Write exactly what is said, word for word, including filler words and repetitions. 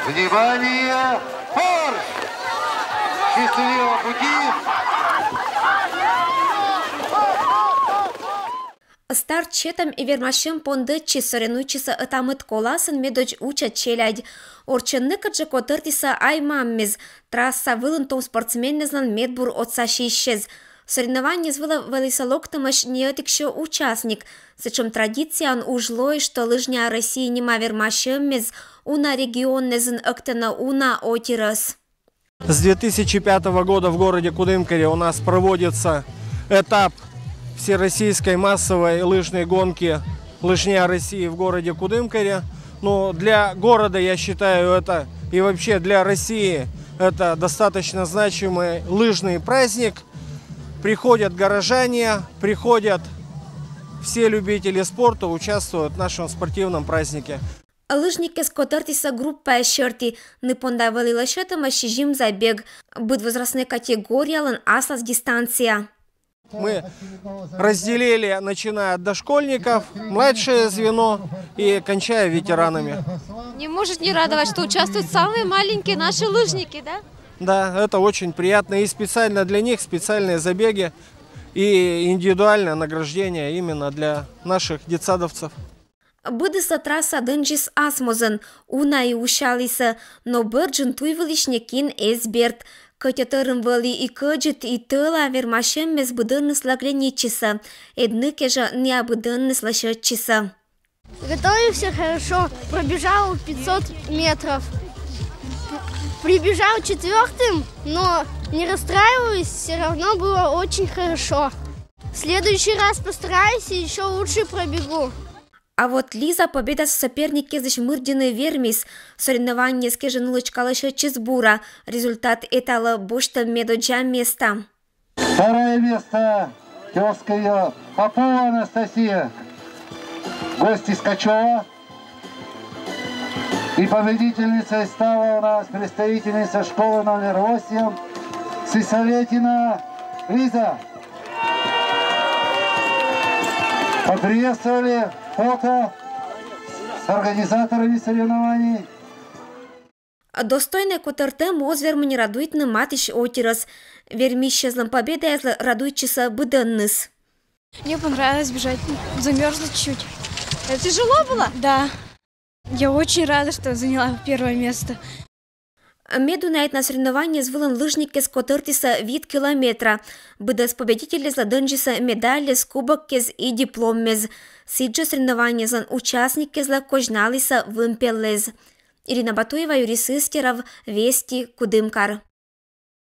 Внимание! Марш! Счастливого пути! Старт сетӧм и вермасьӧм пондӧдчис. Соревнуйтчисӧ ӧта-мӧд коласын, медодз учӧ челядь. Орччӧн некытчӧ котӧртісӧ ай-маммез. Трасса вылын том спортсменньӧзлӧн медбур отсасьӧмыс. Соревнованиеяс вылӧ вӧлі локтӧмаӧсь неӧтиксё участник. Сэтшӧм традицияӧн уж лои, что «Лыжня России» нима вермасьӧммес уна регионнас ӧктӧны уна отирӧс. С две тысячи пятого года в городе Кудымкаре у нас проводится этап всероссийской массовой лыжной гонки «Лыжня России» в городе Кудымкаре. Ну, для города, я считаю, это и вообще для России это достаточно значимый лыжный праздник. Приходят горожане, приходят все любители спорта, участвуют в нашем спортивном празднике. Лыжникъяс котӧртісӧ группаяс серти. Ныв понда вӧлі лӧсьӧдӧма сизим забег. Быд возрастнӧй категориялӧн аслас дистанция. Мы разделили, начиная от дошкольников, младшее звено и кончая ветеранами. Не может не радовать, что участвуют самые маленькие наши лыжники, да? Да, это очень приятно. И специально для них специальные забеги и индивидуальное награждение именно для наших детсадовцев. Быдыслы трасса дӧнджис ас мозӧн. Уна и усялісӧ, но бӧрджын туй вылысь некин эз берт. Кӧть тӧрын вӧлі и кӧдзыд, и тӧла, вермасьӧммес быдӧнныслы оглядитчисӧ. Ӧд нин кежлӧ ныа быдӧнныс лӧсьӧдчисӧ. Готовился хорошо, пробежал пятьсот метров. Прибежал четвёртым, но не расстраиваюсь, все равно было очень хорошо. В следующий раз постараюсь и еще лучше пробегу. А вот Лиза победасӧ соперникъяслысь мырддьыны вермис. Соревнованиеяс кежлӧ нылочка лӧсьӧдчис бура. Результат эталӧ босьтӧм медодзза места. Второе место, тёзка её, Попова Анастасия, гость из Качева. И победительницей стала у нас представительница школы номер восемь, Сысолетина Лиза. Поприветствовали фото с организаторами соревнований. Достойнӧй котӧртӧм оз вермыны радуйтны матысь отирӧс. Вермисьяслӧн победаяслы радуйтчисӧ быдӧнныс. Мне понравилось бежать, замерзла чуть-чуть. Это тяжело было? Да. Я очень рада, что заняла первое место. Медунаысь на соревнованиеяс вылын лыжникъяс котӧртісӧ вит километра. Быдӧс победительяслы дӧнджисӧ медальяс, кубокъяс и дипломъяс. Сідзжӧ соревнованиеяслӧн участникъяслы козьналісӧ вымпеллӧз. Ирина Батуева, Юрий Сыстеров, «Вести», Кудымкар.